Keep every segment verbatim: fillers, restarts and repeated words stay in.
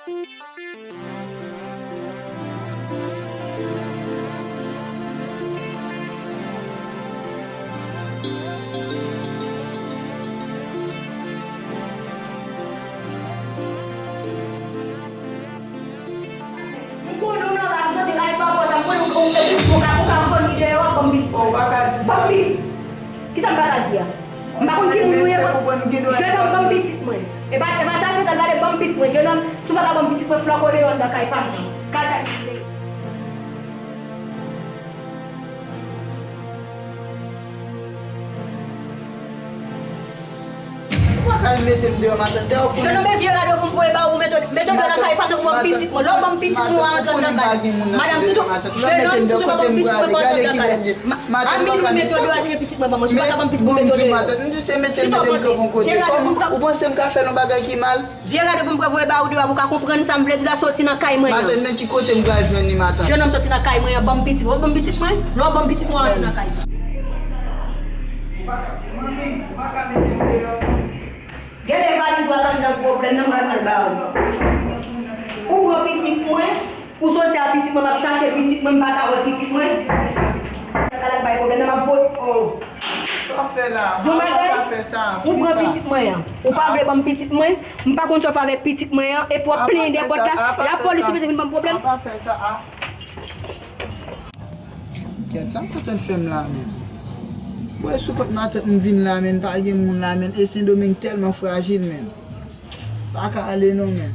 M konnen w nan la, m santi ras pa pòt la, m konnen w, w, w, w ka, w ka, w ka ban m ide yo, w ap ban m pitit mwen. Ban m pitit. Kisa m pa ka di a? M pa konn ki moun ou ye, jennonm, ban m pitit mwen. E pa, e pa ta fè ta gade, ban m pitit mwen. Jennonm, si w pa ka ban m pitit mwen, flanke w deyò anndan kay pa m nan. Kay sa ki te. Ou pa ka al mete m deyò, matant, deyò konnen. Jennonm, e vye rad yo pou m voye ba ou, mete, mete w nan kay pa m nan pou ban m pitit mwen. Lè w ban m pitit mwen, w a rantre anndan kay. Madanm, toutou, jennonm, toutou pa ban m pitit mwen pou rantre anndan kay. Ma-, a minimum, mete w deyò, se pitit mwen ban mwen. Si w pa ka ban m pitit mwen, mete w deyò. Matant, m di se mete, mete m kanpe yon kote. Kòman? Ou panse m ka fè yon bagay ki mal? Vye rad yo pou m pran voye ba ou deyò, pou w ka konprann sa m vle di la, soti nan kay mwen an. Matant, men ki kote m pral jwenn li, matant? Jennonm, soti nan kay mwen an, ban m pitit mwen. Ban m pitit mwen. Lè w ban m pitit mwen, w antre nan kay sa. Gade valiz ou ak anndan pwoblèm nan, m pral pran l ba ou. Ou pran pitit mwen, ou soti ak pitit mwen, m ap chache pitit mwen, m pa ka wè pitit mwen. Sa ka la bay pwoblèm nan, m ap voye. Oh. Sa w fè la? Di w bagay, ou pran pitit mwen an. Ou pa vle ban m pitit mwen, m pa konn sa w fè avèk pitit mwen an, epi w ap plenyen dèpòt la, lapòlis vin ban m pwoblèm. Apa fè sa, a. Kèt, sa matant fè m la menm? Bon, e sou kont matant m vin la, menm pa gen moun la, menm e Sendomeng tèlman frajil, menm. Pa ka ale non, menm.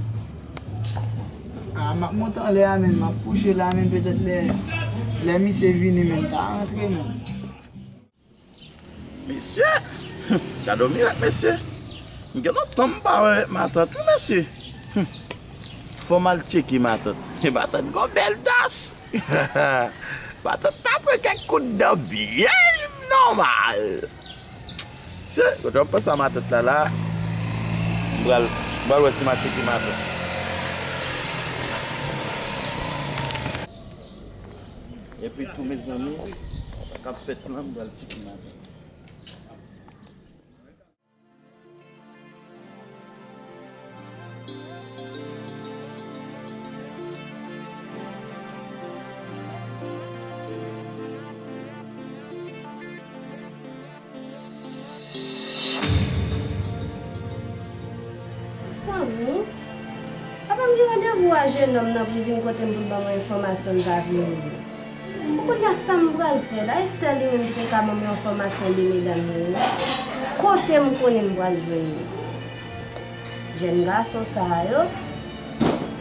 A, m ap monte anlè a, menm, m ap kouche la, menm, petèt lè, lè misye vini, menm, m ta rantre, menm. Mesye! Gade yon mirak, mesye! M gen lontan m pa wè matant, wi, mesye! Fò m al tcheke matant. Matant gon bèl dach! Matant ta pran kèk kout dan byen nòmal! Se, kote w ap panse a matant la, la? M pral, m pral wè si m a tcheke matant. Epi tou, mezanmi, sa k ap fèt lan, m pral tcheke matant. Mezanmi, papa m gen randevou a jennonm nan pou l vin kote m pou l ban mwen enfòmasyon l pa vini. Bon, kounye a sa m pral fè la? E sè li menm ki te ka ban m enfòmasyon de medam yo, wi. Kote m konnen m pral jwenn yo? Jèn gason sa yo,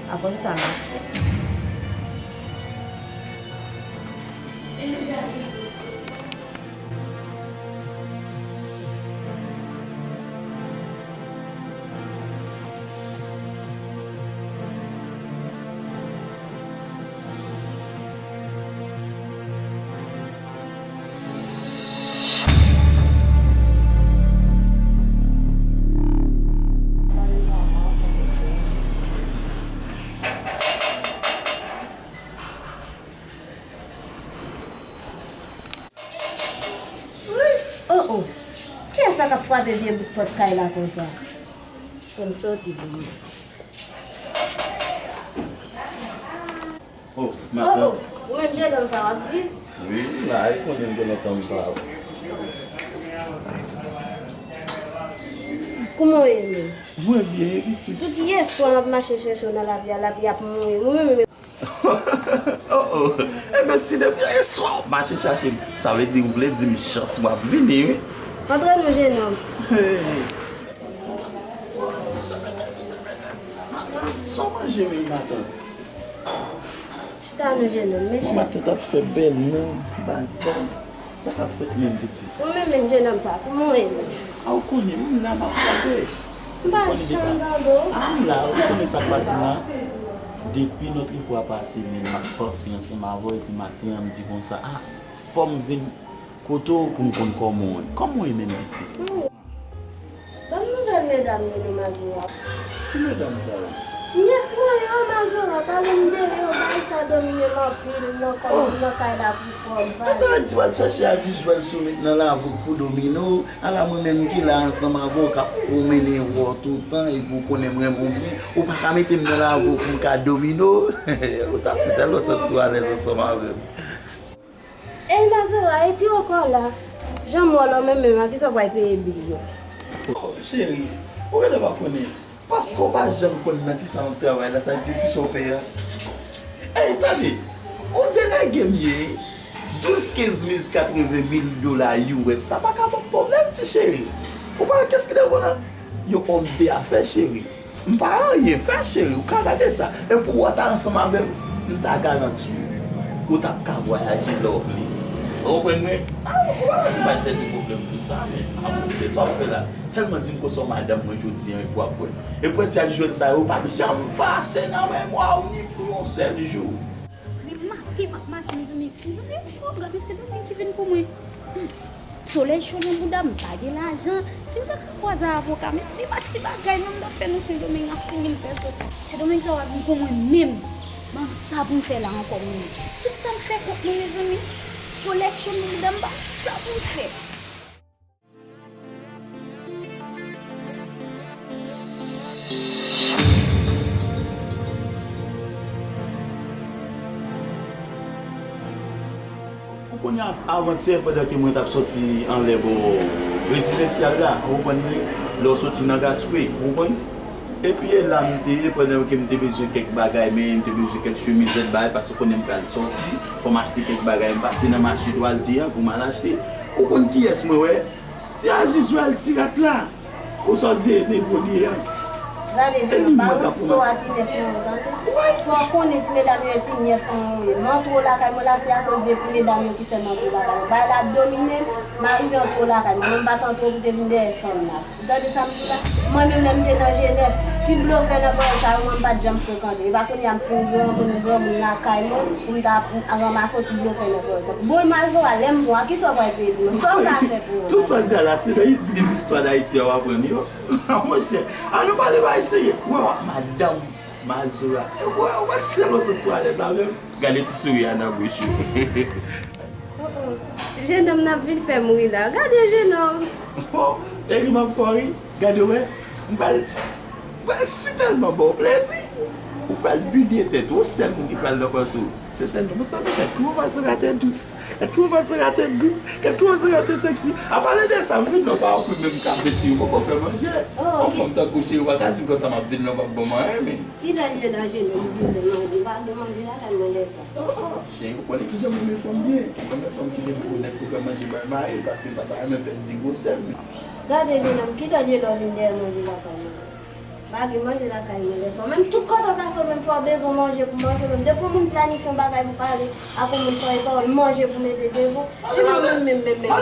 pa konn sa m ap fè. Oh, oh. Kiyès sa k ap frape vye bout pòt kay la konsa? Fò m soti pou mwen. Oh, matant. Oh, oh. Ou menm jennonm sa w ap viv? Wi, m la, e konnen m gen lontan m pa. Kouman w ye menm? Mwen byen, e pitit? Tout yè swa m ap mache chèche w nan lapli a, lapli ap mouye m. Ou menm, Oh, oh. Ebyen, si depi yè swa w ap mache chache m, sa vle di w vle di m chans mwen ap vini, wi. Antre nou, jennonm. Hey. Sa w manje menm, matant? Chita nou, jennonm, men chita. Matant ap fè bèl non, bagay. Sa k ap fèt menm, pitit? Ou menm, menm jennonm sa, kouman w ye menm? A, ou konnen, m la, m ap tande. M pa janm tande w. A, m la, ou konnen sa k pase la? Depi lòt fwa pase, men m ap panse ansanm avè w, epi maten an, m di konsa, a, fò m vin kote w pou m konn kòman w ye. Kòman w ye menm, pitit? Ban m nouvèl medam yo non, Mazora. Ki medam sa yo? Nyès mwen yo, Mazora, pale m de yo, bagay sa domine m anpil nan kò m, nan kay la pou kò m. Mazora di w al chache Aziz Jwèl sou met nan lavou pou domine w. Ala mwen menm ki la ansanm avè w k ap pwomennen wè w toutan epi w konnen m renmen w byen. Ou pa ka mete m nan lavou pou m ka domine w. Ou ta si tèlman santi w alèz ansanm avè m. Ey Mazora, e ti wokò la, jan m wè w la menm menm a, kisa w pral peye bil yo? Oh, cheri, ou genlè pa konnen. Paske w pa janm konn nan kisa m ap travay la, sa di ti chofè a. Ey, tande, ou delege m ye, douz, kenz mil, katreven mil dola U S, sa pa ka ban m pwoblèm, ti cheri. Ou pa wè kès ki devan w la? Yon òm de afè, cheri. M pa anyen fè, cheri, ou ka gade sa. Epi w ta ansanm avè m, m ta garanti w, ou t ap ka vwayaje love li. Ou konprann mwen? A, ou pa wè si m pa t tèt gen pwoblèm pou sa, men, a, monchè, sa w ap fè la? Sèlman di m konsa w madanm mwen jodi a, epi w ap wè. Epi w wè ti Aziz Jwèl sa yo, pa janm pase nan memwa w ni pou yon sèl jou. Li maten m ap mache, mezanmi. Mezanmi, oh, gade Sendomeng ki vin pou mwen. Hmm. Solèy cho nan bouda m, m pa gen lajan. Si m ta ka kwaze avoka, mezanmi, pa ti bagay non, m t ap fè nan Sendomeng a sis mil pèso sa. Sendomeng sa w ap vin pou mwen menm. Ban m sa pou m fè la ankò, mwen menm. Tout sa m fè kont mwen, mezanmi. Solèy cho nan bouda m, ban m sa pou m fè. Ou konnen av-, avantyè, pandan ke mwen t ap sòti anlè bò rezidansyal la, ou konprann, lè w sòti nan Gaspé, ou konprann? Epi e la m te ye, pandan ke m te bezwen kèk bagay, men m te bezwen kèk chemizèt bagay, paske ou konnen m pral sòti, fò m achte kèk bagay, m pase nan mache Dwalde an pou m al achte. Ou konn kiyès mwen wè? Ti Aziz Jwèl, ti rat la. Ou sa w di e devo li ye a? Gade, Jeannot, pa ranse w a ti nès mwen an, tande. Fò w konnen ti medam yo e ti nès mwen yo ye. M antre w lakay mwen la, se akoz de ti medam yo ki fè m antre w lakay mwen. Bagay la ap domine m, m arive antre w lakay mwen. Mwen m pa t antre w pou te vin dèyè fanm la. Ou tande sa m di w la? Mwen menm lè m te nan jenès, ti blofè nan pwayèl sa yo, mwen m pa t janm frekante. E pa kounye a m fin granmoun, granmoun lakay mwen, pou m ta ranmase yon ti blofè nan pwayèl. Bon, Mazora, lè m bon, a kisa w pral peye pou mwen? Sa w ka fè pou mwen? Tout sa w di a la, se nan liv istwa Dayiti a w aprann yo. Monchè, ann nou pale bagay serye. Mwen, w ap madanm Mazora. E w wè, w wè si se lòt sou alèz avè m. Gade ti souri a nan bouch ou. Oh, oh. Jenòm nan ap vin fè m ri la. Gade jenòm. Oh, e ri m ap fè w ri. Gade w wè. M pral, m pral si tèlman ba w plezi. Ou pral bine tèt ou. Ou sèl moun ki pral nan panse w. Se sèl moun sa. Gade kouman Mazora tèt dous. Gade kouman Mazora tèt gou. Gade kouman Mazora tèt sèksi. A pale de sa, m vin nan pa ofri menm kafe si ou poko fè manje. Oh, yon fanm tankou cheri, ou pa ka di m konsa m ap vin nan pa ban m anyen, men. Kilè l ye la, jenòm, ou vin de manje? Pa gen manje lakay mwen lè sa. Oh, oh, chen, ou konnen kijan m renmen fanm byen. M renmen fanm ki rekonèt pou fè manje bay mari l, paske m pa ta renmen pèdi gwosè m. Gade, jenòm, kilè l ye lè w vin dèyè manje lakay mwen? Pa gen manje lakay mwen lè sa. Menm tout kote w pase, w menm fò w bezwen manje pou manje, menm depi yon moun planifye yon bagay pou pale ak yon moun, fò e pawòl manje pou mete devan. Epi mwen menm, menm, menm,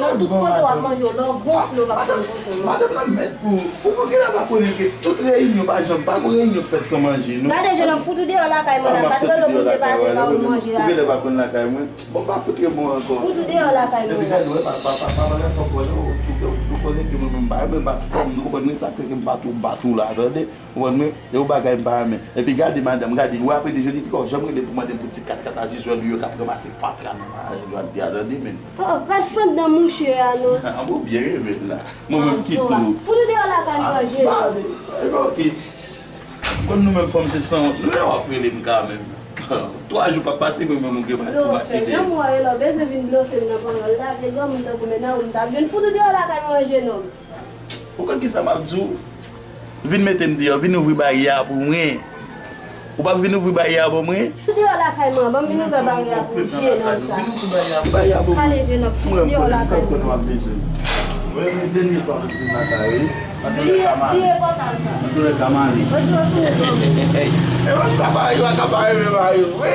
nan tout kote w ap manje, lè w gonfle, w p ap konn kote w. Madanm nan mèt pou ou. Ou konn genlè pa konnen ke tout reyinyon pa janm, pa gon reyinyon k fèt san manje, non. Gade, jenòm, fout ou deyò lakay mwen la, pa t rele w pou m te pase pa ou manje la. Ou genlè pa konn lakay mwen. Bon, pa fout remon ankò. Fout ou deyò lakay mwen la. Epi gade, wè, pa, pa, pa, pa bagay fòk wè, non, ou, ou, ou konnen ke mwen menm, pa renmen bat fanm, ou konprann, men sa k fè ke m pa tou bat ou la, tande. Ou konprann mwen? E yon bagay m pa renmen. Epi gade madanm, gade, ou wè apre de jodi, li poko janm rele pou mande m pou ti kat kat a Jizwèl yo k ap ranmase fatra nan maryaj Dwalde a, tande, men. Oh, oh, pral fenk nan mouche a, non. An bon, byen reve l la. Mwen menm ki tou. Fout ou deyò lakay mwen, Jezi. Epi, oke. Konn nou menm fanm se sanwont. Nou menm w ap rele m kanmenm. Twa jou p ap pase, mwen menm ou gen bagay pou m achte. Blofè, nan mwa yo la, w bezwen vin blofe m nan pawòl la, vye granmoun tankou men nan ou m t ap jwenn. Fout ou deyò lakay mwen, jenòm. Ou konn kisa m ap di w? Vin mete m deyò, vin ouvri baryè a pou mwen. Ou p ap vin ouvri baryè a pou mwen? Deyò lakay mwen, ban m vin ouvè baryè a pou jenòm sa. Pale jenòm, fout deyò lakay mwen. Li enpòtan sa. Antouka m ale. Antouka m ale. E mwen pa mari, mwen ka pa renmen mari vre.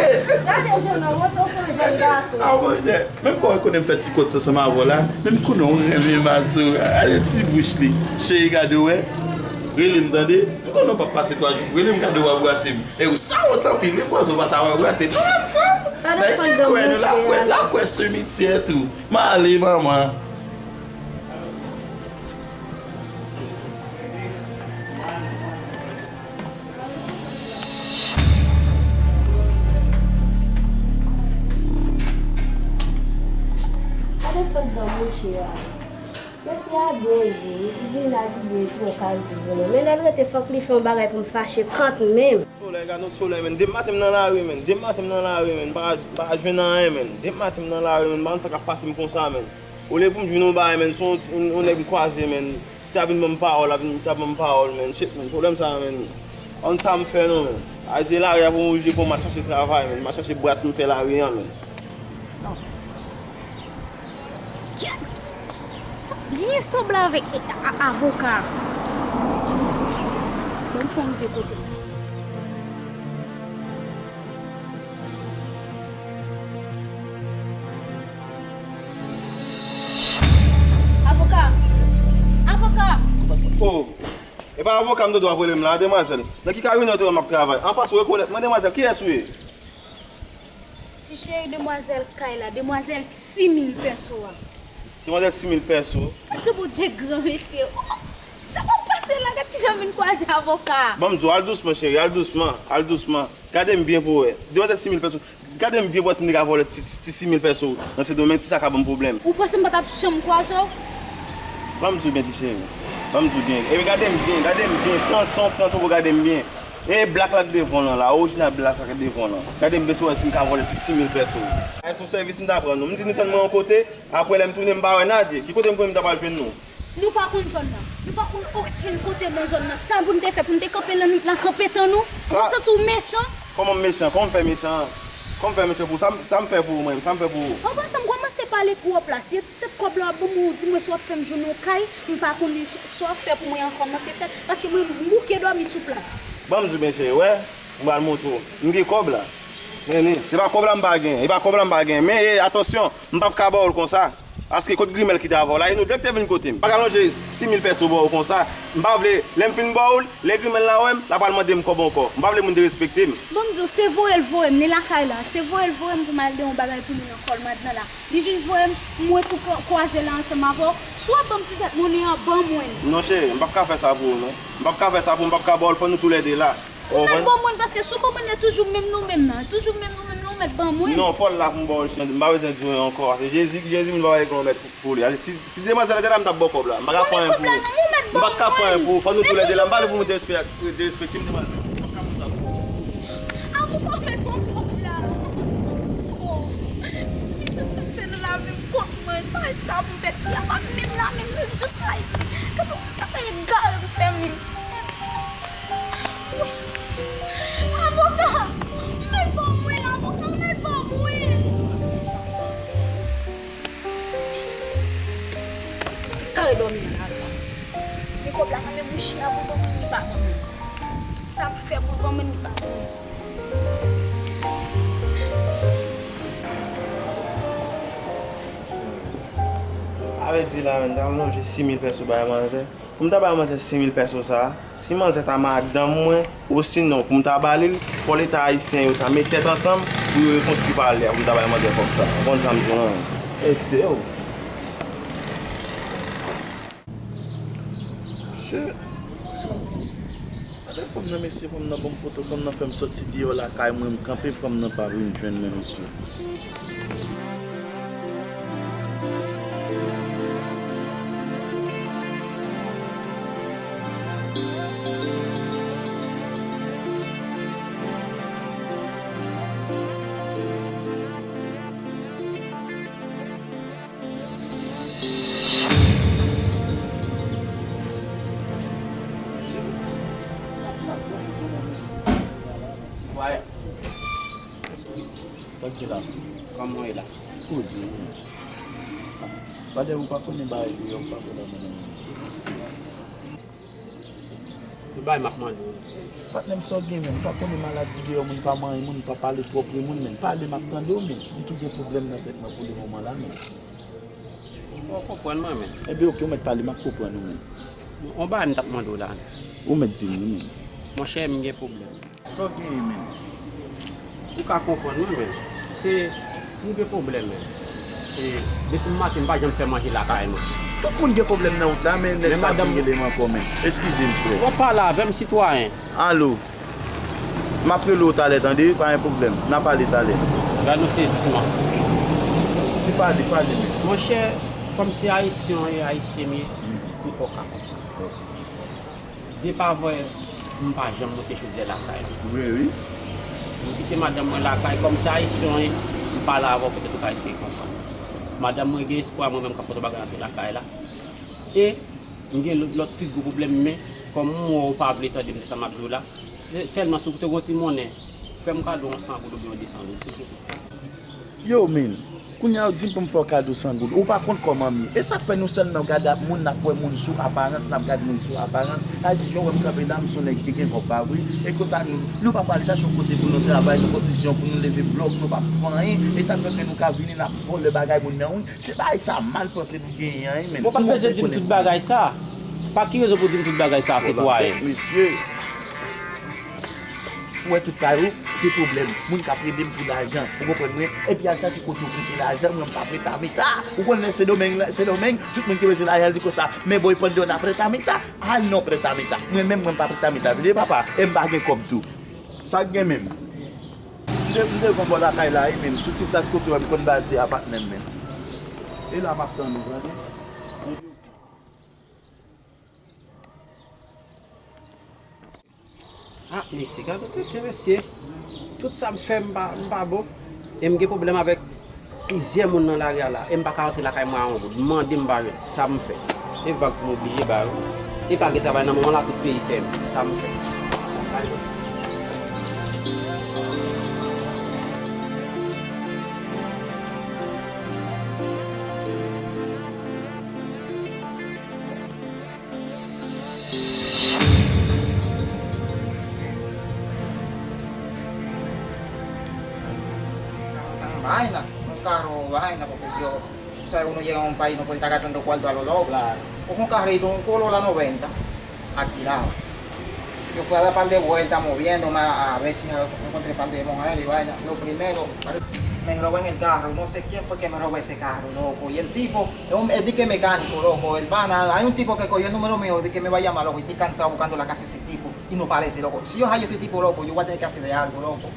Gade jenòm, ou se yon jèn gason. A, monchè. Menm kòman konnen m fè ti kòd sa ansanm avè w la, menm konnen w renmen Mazora, gade ti bouch li. Cheri, gade w wè. Rele m, tande. M konnen w p ap pase twa jou pou rele m, gade w anbrase m. E w sanwont anpil wi, m panse w pa ta anbrase tou menm fanm. Men ki kwè nou, l ap kwè, l ap kwè simityè tou. M ale, manman. Mesye a byen vre, li vin la, li byen di mwen kay vini. Men lè l rete, fòk li fè yon bagay pou m fache kont menm. Solèy, gade yon solèy, menn. Depi maten m nan lari, menn. Depi maten m nan lari, menn. M pa, m pa jwenn anyen, menn. Depi maten m nan lari, menn. M pa konn sa k ap pase m konsa, menn. Olye pou m jwenn yon bagay, menn, se yon, yon, yon nèg m kwaze, menn. Si ap vin ban m pawòl, ap vin, si ap ban m pawòl, menn. Shit, menn. Pwoblèm sa, menn. Ann sa m fè, non, menn. Ayiti lari a pou m oblije pou m al chache travay, menn. M al chache bras m fè lari an, menn. Gad! Sa byen sanble avèk a- a- avoka. Bon, fò m vye kote. Avoka! Avoka! Oh, e pa avoka m te dwe ap rele m la, demwazèl. Nan ki kabinè w te wè m ap travay? An pase, w rekonèt mwen, demwazèl, kiyès ou ye? Ti cheri, demwazèl kay la, demwazèl sis mil pèso a. Demwazèl sis mil pèso? Adje Bondye gran mesye. Oh, sa k ap pase la? Gad kijan m vin kwaze avoka a. Ban m di w, al dousman, cheri, al dousman, al dousman. Gade m byen pou w wè. Demwazèl sis mil pèso. Gade m byen pou w wè si m te ka vòlè ti, ti, ti sis mil pèso nan Sendomeng, si sa ka ban m pwoblèm. Ou panse m pa t ap janm kwaze w? Ban m di w byen, ti cheri. Ban m di w byen. Epi gade m byen, gade m byen. Pran san w, pran tan pou w gade m byen. E blak la k devan w lan la, orijinal blak la k devan w lan. Gade m byen si w wè si m ka vòlè ti sis mil pèso. Sa se yon sèvis m ta pran nou. M di nou tann mwen yon kote, apre lè m tounen m pa wè Nadye. Ki kote m konnen m ta pral jwenn nou? Nou pa konn zòn nan. Nou pa konn okenn kote nan zòn nan. Sa pou n te fè, pou n te kanpe lan, lan kanpe tan nou? Ou santi w mechan? Kòman m mechan? Kòman m fè mechan? Kòman m fè mechan pou ou? Sa m, sa m fè pou ou, mwen? Sa m fè pou ou? An pasan, m kòmanse pale twòp la. Si e ti tèt kòb la w ap ban mwen, ou di mwen si w ap fè m jwenn yon kay, m pa konn si w ap fè pou mwen an kòmanse fè. Paske mwen, m bouke dòmi sou plas. Ban m di w byen, cheri, wè, m pral montre w. M gen kòb la. Men li, se pa kòb la m pa gen. E pa kòb la m pa gen. Men, e, atansyon, m p ap ka ba w l konsa. Paske kot grimèl ki te avè w la, e nou de k te vin kote m. M pa ka lonje sis mil pèso ba w konsa. M pa vle, lè m fin ba w l, lè grimèl la wè m, l ap al mande m kòb ankò. M pa vle moun derespekte m. Ban m di w, se voye l voye m, li lakay la. Se voye l voye m pou m al de yon bagay pou li nan Kòlmad nan la. Li jis voye m, mwen tou kwa- kwaze la ansanm avè w. Si w ap ban m ti tèt monnen an, ban mwen l. Non, cheri, m p ap ka fè sa pou ou, non. M p ap ka fè sa pou ou, m p ap ka ba w l, fò nou toulède la. Ou mèt ban mwen l, paske si w ban mwen l, e toujou menm nou menm nan. Toujou menm nou menm nan, ou mèt ban mwen l. Non, fò l la pou m ba w l, cheri. M pa bezwen di w anyen ankò. Se Jezi, Jezi vin ba w rekonèt pou li. Si, si demwazèl la te la, m t ap ba w kòb la. M pa ka fè anyen pou ou. M pa ka fè anyen pou ou. Fò nou toulède la. M pa vle pou moun derespekte m, demwazèl. M pa ka fè sa pou ou. Avoka, mèt ban m kòb la. Oh. Ti fi, tout sa m fè nan lavi m kont mwen. Pa sa pou m fè, ti fi a pa menm la, menm, menm jan sa Ayiti. Gade yon bagay egare m fè menm. Avoka! Ou mèt ban mwen l, avoka, ou mèt ban mwen l. Se kare dòmi nan lari a. Men kòb la nan men mouche a pou l ban mwen, li pa ban mwen. Tout sa m fè pou l ban mwen, li pa ban mwen. Avèti la, menn, ta lonje sis mil pèso bay manzè. Pou m ta bay manzè sis mil pèso sa a, si manzè ta madanm mwen, osinon pou m ta ba li l, fò Leta ayisyen yo ta met tèt ansanm pou yo rekonstwi palè a, pou m ta bay manzè kòb sa a. Ou konn sa m di w, non? E se w. Mesye, gade fanm nan, mesye, fanm nan ban m poto, fanm nan fè m soti deyò lakay mwen, m kanpe, fanm nan pa vin jwenn mwen, mesye. Sa k gen la? Kòman w ye la? Koze wi. Badè, ou pa konnen bagay deyò, ou pa konnen bagay. Tout bagay m ap mande w. Patnè m, sa w gen, menn? Ou pa konnen maladi deyò, moun pa manyen moun, pa pale twòp ri moun, menn. Pale, m ap tande w, menn. M tou gen pwoblèm nan tèt mwen pou le moman la, menn. Fò w konprann mwen, menn. Ebyen, oke, ou mèt pale, m ap konprann ou, menn. On bagay m t ap mande w la. Ou mèt di m wi, menn. Monchè, m gen pwoblèm. Sa w genyen, menn? Ou ka konprann mwen, menn. Se, m gen pwoblèm, menn. E, depi m maten, m pa janm fè manje lakay mwen. Tout moun gen pwoblèm nan wout la, men nèg sa vin rele m ankò, menn. Eskize m, frè. Bon, pale avè m, sitwayen. Alo. M ap rele w talè, tande, pa gen pwoblèm. N a pale talè. Gad yon sezi, man. Di pale, pale, menn. Monchè, Kòm se ayisyen w ye, ayisyen m ye, m poko ka konprann. Depi avè, m pa janm moute chodyè lakay mwen. Vre, wi. M kite madanm mwen lakay, kòm se ayisyen w ye, m pale avè w poutèt ou ka eseye konprann. Madanm mwen gen espwa mwen menm k ap pote bagay antre lakay la. E m gen lòt, lòt pi gwo pwoblèm, men kòm m wè w pa vle tande m de sa m ap di w la, se, sèlman si w te gen yon ti monnen, fè m kado yon san goud oubyen yon de san goud, silvouplè. Yo, men, kounye a yo di m pou m fè w kado san goud. Ou pa konn kòman m ye. E sa k fè nou sèlman gade moun, n ap wè moun sou aparans, n ap gade moun sou aparans. Sa di, jan w wè m kanpe la, m se yon nèg ki gen kòb, pa vre? E konsa, nou, nou pa pral chache yon kote pou nou travay, nou kondisyon pou nou leve blòk, nou p ap fè anyen. E sa k fè ke nou ka vini, n ap vòlè bagay moun nan, wi. Se bagay sa mal panse nou genyen an, wi, men. Ou pa bezwen di m tout bagay sa. Pa ki rezon pou di m tout bagay sa, sitwayen? Mesye. Ou wè tout sa yo, se pwoblèm. Moun k ap rele m pou lajan, ou konprann mwen? Epi al chache kote yo prete lajan, mwen m pa prete a meta. Ou konn lè Sendomeng, Sendomeng, tout moun ki bezwen lajan, li di konsa, men boy, pandan w nan prete a meta, al nan prete a meta. Mwen menm, mwen m pa prete a meta, tande papa, e m pa gen kòb tou. Sa k gen menm? M de-, m devan bò lakay la, wi, menm sou ti plas kote w wè m konn baze a patnè m, menm. E la m ap tann ou, tande? Ah, mesye, gade tenten, mesye. Tout sa m fè, m pa, m pa bon. E m gen pwoblèm avèk plizyè moun nan lari a la. E m pa ka rantre lakay mwen a yon goud. M mande, m pa jwenn. Sa m fè? E vag pou m oblije ba yo. E pa gen travay nan moman la, tout peyi fèmen. Sa m fè? Vaina, un carro, vaina, porque yo, tú sabes, uno llega a un país, no puede estar gastando cuarto a lo loco. Claro. Cojo un carrito, un Corolla noventa, alquilado. Yo fui a dar par de vueltas moviéndome a, a ver si encontré par de mujeres y vaina. Lo primero, me roban el carro, no sé quién fue que me robó ese carro, loco. Y el tipo, él, él di que mecánico, loco. El pana, hay un tipo que cogió el número mío, di que me va a llamar, loco, y estoy cansado buscando la casa de ese tipo y no parece, loco. Si yo hallo ese tipo, loco, yo voy a tener que hacerle algo, loco.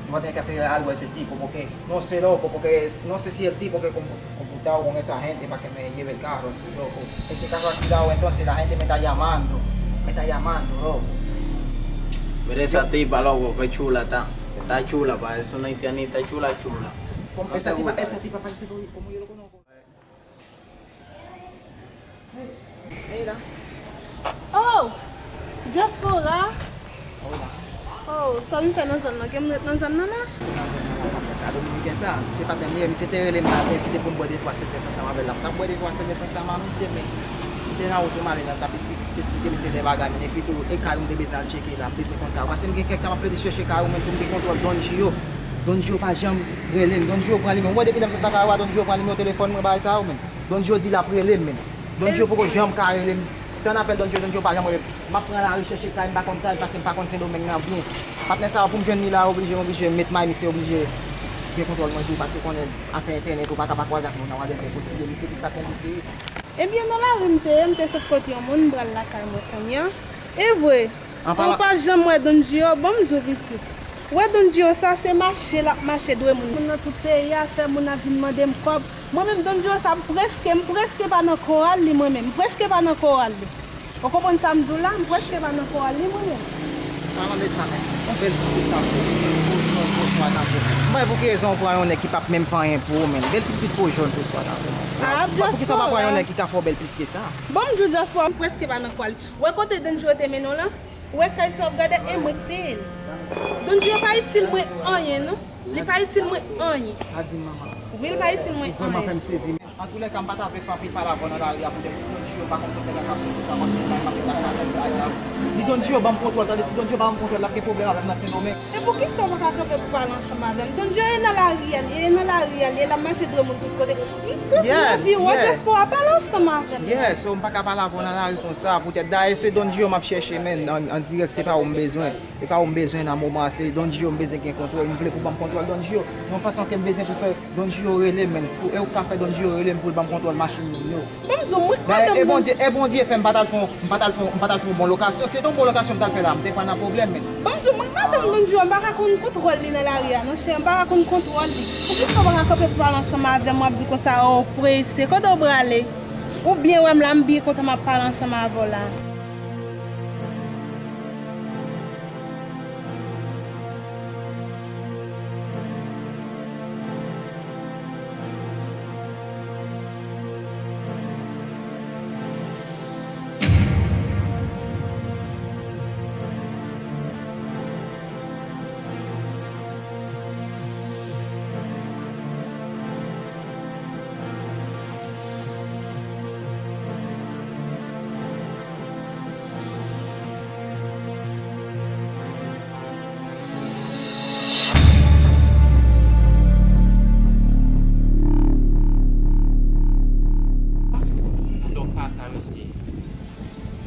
Yo voy a tener que hacerle algo a ese tipo, porque no sé, loco, porque es-, no sé si el tipo que compu-, computado con esa gente para que me lleve el carro, así, loco. Ese carro alquilado, entonces la gente me está llamando, me está llamando, loco. Mira esa tipa, loco, qué chula está. Está chula, parece una haitianita chula, chula. Como esa tipa, esa tipa parece que como yo lo conozco. Hey, la. Oh! Diaspora! Oh, sa w vin fè nan zòn nan? Gen moun ret nan zòn nan la? Nan zòn nan la, pa fè sa. Dominiken sa, se patnè m li ye, misye te rele m maten, envite pou m bwè de twa sèvès ansanm avè l la. M t ap bwè de twa sèvès ansanm ak misye, men m te nan wout pou m ale la, m t ap espli-, esplike misye de bagay, men epi tou, e kay ou m te bezwen al tcheke la, m bezwen konn kay ou. Paske m gen kèk tan m ap plede chèche kay ou, men pou m gen kontwòl Don Gio. Don Gio pa janm rele m. Don Gio pran nimewo. Mwen depi lè m sot lakay ou a, Don Gio pran nimewo telefòn mwen, bagay sa yo, men. Don Gio di l ap rele m, men. Don Gio poko janm ka rele m. Tann apèl Don Gio, Don Gio pa janm rele m. M ap pran lari chèche kay, m pa konn kay, paske m pa konn Sendomeng nan byen. Patnè sa yo, pou m jwenn li la, oblije, m oblije met may, misye oblije gen kontwòl mwen tou, paske konnen afè entènèt, ou pa ka pa kwaze ak moun nan, w a gen kote li ye, misye tout patnè misye ye. Ebyen, nan lari m te ye, m te sot kot yon moun, m pral lakay mwen kounye a. E vre, ou pa janm wè Don Gio, ban m di w pitit. Ou wè Don Gio sa, se mache l ap mache dwe moun. Moun nan tout peyi a fè moun ap vin mande m kòb. Mwen menm, Don Gio sa, m prèske, m prèske pa nan koral li, mwen menm. M prèske pa nan koral li. Ou konprann sa m di w la? M prèske pa nan koral li, mwen menm. Palan de sa, men. Yon bèl ti pitit tankou ou, pou, pou, pou swa tankou ou. M pa wè pou ki rezon ou pran yon nèg ki p ap menm fè anyen pou ou, men. Bèl ti pitit po jòn pou swa tankou ou. Ah, pou ki sa w pa pran yon nèg ki ka fè w bèl plis ke sa? Bon, m di w, Diaspora, m prèske pa nan koral li. Ou wè kote Don Gio te mennen w lan? Ou wè kay sa w ap gade, e mwen k peye l. Don Gio pa itil mwen anyen, non. Li pa itil mwen anyen. Pa di m, manman. Wi, li pa itil mwen anyen. Ou vrèman fè m sezi. Antoulèka, m pa ta vle fè anpil pale avè w nan lari a, poutèt si Don Gio pa konn tout nèg la k ap soti, kòmanse pou bay m ap met ak madanm bagay sa yo. Di Don Gio ban m kontwòl, tande, si Don Gio pa ban m kontwòl, l ap gen pwoblèm avè m nan Sendomeng. E poukisa w pa ka kanpe pou pale ansanm avè m? Don Gio e nan lari a, li e nan lari a, li e l ap mache dwe moun tout kote. Li tout nan vi w, Diaspora, pale ansanm avè m. Yeah, so m pa ka pale avè w nan lari konsa, poutèt dayè se Don Gio m ap chèche, men, an, an dirèk, se pa ou m bezwen. E pa ou m bezwen nan moman an, se Don Gio m bezwen gen kontwòl, m vle pou ban m kontwòl Don Gio. Yon fason ke m bezwen pou fè Don Gio rele m, men, pou, e ou ka fè Don Gio rele m. Pou l ban m kontwòl machin moun yo. Ban m di w, mwen k madanm Don. E Bondye, e Bondye fè m pa t al fè yon, m pa t al fè yon, m pa t al fè yon bon lokasyon. Si se te yon bon lokasyon m t al fè la, m te pa nan pwoblèm, men. Ban m di w, mwen k madanm Don Junior, m pa ka konn kontwòl li nan lari a, non, chè, m pa ka konn kontwòl li. Poukisa w pa ka kanpe pou pale ansanm avè m, w ap di konsa, o, prese, kote w prale? Ou byen wè m la, m byen kontan m ap pale ansanm avè w la.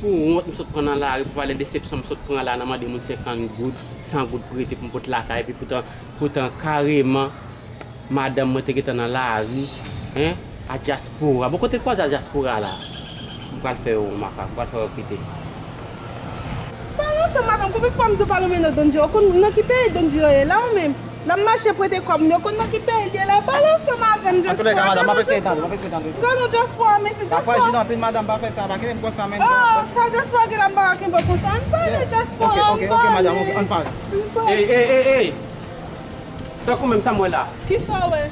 Pou wont, m sot pran nan lari, pou valè desepsyon m sot pran la, nan mande moun senkant goud, san goud prete pou m pot lakay, epi poutan, poutan kareman, madanm mwen te gentan nan lari, en, a dyaspora. Bon, kote l kwaze a dyaspora la? M pral fè yo makak, m pral fè yo kite. Pale ansanm avè m, konbyen fwa m di w pa lonmen non Don Junior? Ou konn nan ki peyi Don Junior ye la ou menm? L ap mache prete kòb nou, ou konn nan ki peyi l ye la? Pale ansanm avè m, dyaspora. Antoulèka, madanm, m ap eseye tande, m ap eseye tande. Gade non dyaspora, mesye, dyaspora. Pa frajil anpil, madanm, pa fè sa, pa kenbe m konsa, men. Oh, sa dyaspora gen la, m pa ka kenbe w konsa. Ann pale, dyaspora, ann pale. Ok, ok, ok, madanm, ann pale. Ann pale. Ey, ey, ey, ey! Tankou menm sa m wè la. Kisa w wè?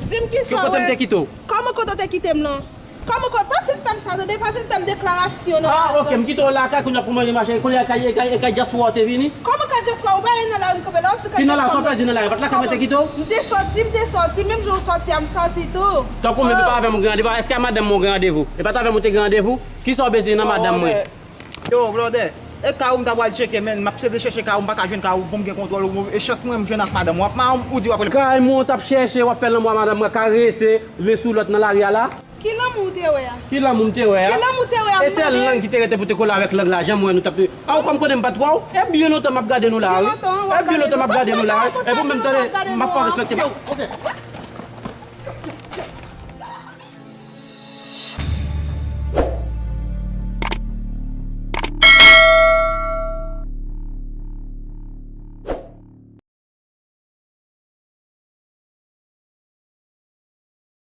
Di m kisa w wè? Ki kote m te kite w? Kòman kote w te kite m lan? Kòman kote, pa vin fè m sa, tande, pa vin fè m deklarasyon nan. Ah, ok, m kite w lakay, kounye a pou manje mache, kounye a kay, e kay, e kay dyaspora w te vini? Kòman kay dyaspora? Ou pa nan lari kanpe la, ou di kay dyaspora. Ki nan la, sa w pèdi nan lari, pa t lakay mwen te kite w? M te sòti, m te sòti, menm jan w sòti a, m sòti tou. Tankou menm, e pa avè m ou gen randevou, èske a madanm mwen ou gen randevou? E pa t avè m ou te gen randevou? Kisa w bezwen nan madanm mwen? Yo, brother, e kay ou m ta pral tcheke, men, m ap sede chèche kay ou, m pa ka jwenn kay ou, bon, m gen kontwòl ou, e chans mwen, m jwenn ak madanm ou, ap madanm ou di w ap rele. Kay mwen w t ap chèche, w ap fè lanmou a madanm mwen, karese, len sou lòt nan lari a la. Ki lanmou w te wè a? Ki lanmou m te wè a? Ki lanmou w te wè a? E sèl lang ki te rete pou te kole avèk lang la, jan m wè nou t ap. A, ou kòm konnen m pa t wè w? E byen lontan m ap gade nou la, wi. E byen lontan m ap gade nou la, wi. E pou menm tande, m ap fè w respekte. Yo, ok.